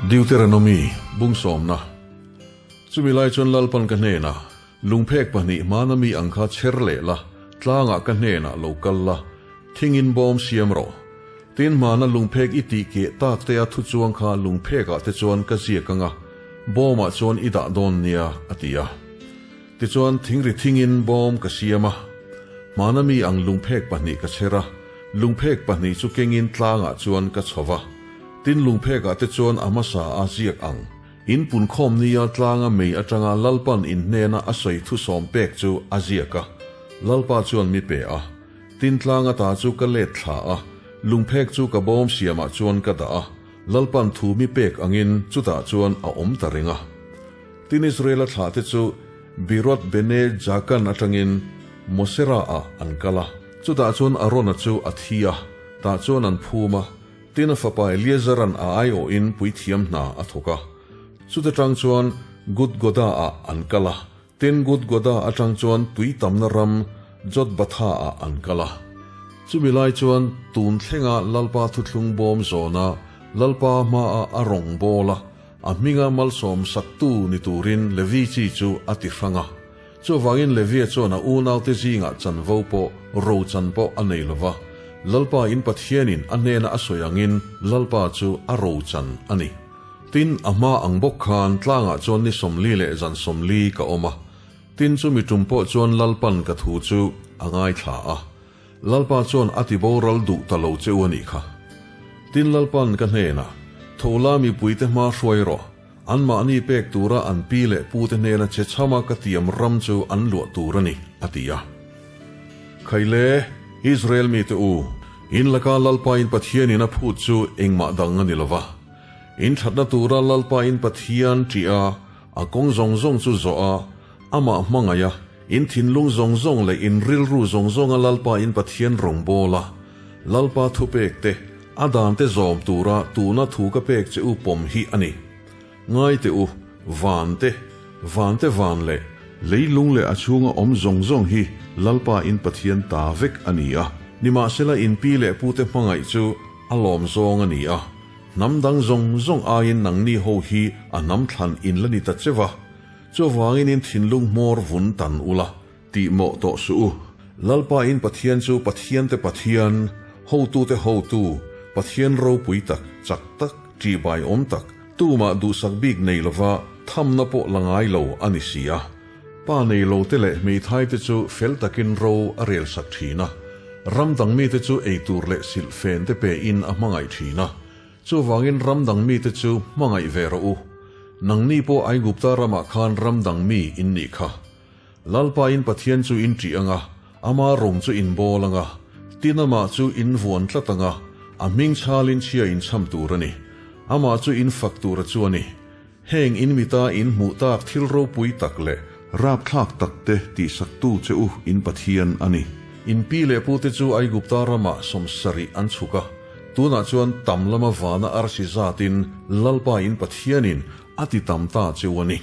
Deuteronomy, Bung sawmna. Chumi lai chuan Lalpan ka hnenah, Lungphek pahnih hmana mi ang kha chher leh la, tlangah ka hnenah lo kal la, thingin bawm siam rawh. Tin hmana lungphek i tih keh tak te a thu chuang kha lungphekah te chuan ka ziak anga, bawmah chuan i dah dawn nia, a ti a. Tichuan thingri thingin bawm ka siam a, hmana mi ang lungphek pahnih ka chher a, lungphek pahnih chu kengin tlangah chuan ka chho va. Tin lungphekah te chuan a hmasa a ziak ang. In punkhawm nia tlanga mei atanga Lalpan in hnena a sawi thusawm pek chu a ziak a, Lalpa chuan mi pe a. Tin tlanga ta chu ka let thla a, lungphek chu ka bawm siamah chuan ka dah a, Lalpan thu mi pek angin chutah chuan a awm ta reng a. Tin Israela thlahte chu Beeroth Bene Jaakan atangin Mosera-ah an kal a, chutah chuan Arona chu a thi a, tah chuan an phum a. Tin a fapa Eleazaran a aiawhin puithiam hna a thawk a. Chuta tang chuan Gudgoda-ah an kal a, tin Gudgoda atang chuan tui tamna ram Jotbatha-ah an kal a. Chumi lai chuan tun thlenga Lalpa thuthlung bawm zawna Lalpa hmaah a rawn bawl a, a hminga malsawm saktu ni turin Levi chi chu a ti hrang a. Chuvangin Levia chuan a unaute zingah chanvo pawh, rochan pawh a nei lo va, Lalpa in Pathianin a hnena a sawi angin Lalpa chu a rochan a ni. Tin, a hma ang bawk khan tlangah chuan ni 40 leh zan 40 ka awm a, tin chumi tum pawh chuan Lalpan ka thu chu a ngaithla a, Lalpa chuan a ti boral duh ta lo che u a nih kha. Tin Lalpan ka hnenah, Tho la mipuite hma hruai rawh, anmahni pek tura an pi leh pute hnena che chhama ka tiam ram chu an luah tur a ni, a ti a. Khaile, Israel mite u, in laka Lalpa in Pathianin a phut chu engmah dang a ni lo va. In thatna tura Lalpa in Pathian ṭih a, a kawng zawng zawng chu zawh a, Amah hmangaih a, in thinlung zawng zawng leh in rilru zawng zawnga Lalpa in Pathian rawngbâwl a, Lalpa thupek te, a dan te zawm tura tuna thu ka pek che u pawm hi a ni. Ngai teh u, van te, van te van leh leilung leh a chhunga awm zawng zawng hi Lalpa in Pathian ta vek a ni a. Nimahsela in pi leh pute hmangaih chu a lawm zawng a ni a, hnam dang zawng zawng aiin nangni ho hi a hnam thlan in la ni ta che va. Chuvangin in thinlung hmawr vun tan ula, tih mawh tawh suh u. Lalpa in Pathian chu Pathiante Pathian, hotute hotu, Pathian ropui tak, chak tak, ṭihbai awm tak, tumah duhsak bik nei lova thamna pawh la ngai lo a ni si a. Pa nei lote leh hmeithaite chu fel takin ro a relsak ṭhin a, ram dang mite chu eitur leh silhfen te pein a hmangaih ṭhin a. Chuvangin ram dang mite chu hmangaih ve rawh u. Nangni pawh Aigupta ramah khan ram dang mi in nih kha. Lalpa in Pathian chu in ṭih anga, ama rawng chu in bawl anga, tin amah chu in vuan tlat anga, a hming chhalin chhia in chham tur a ni. Amah chu in fak tur a chu a ni. Heng in mita in hmuh tak thil ropui tak leh rapthlak tak te tihsaktu che u in Pathian a ni. In pi leh pute chu Aigupta ramah 70 an chhuk a, tunah chuan tam lama vana arsi zatin Lalpa in Pathianin a ti tam ta che u a ni.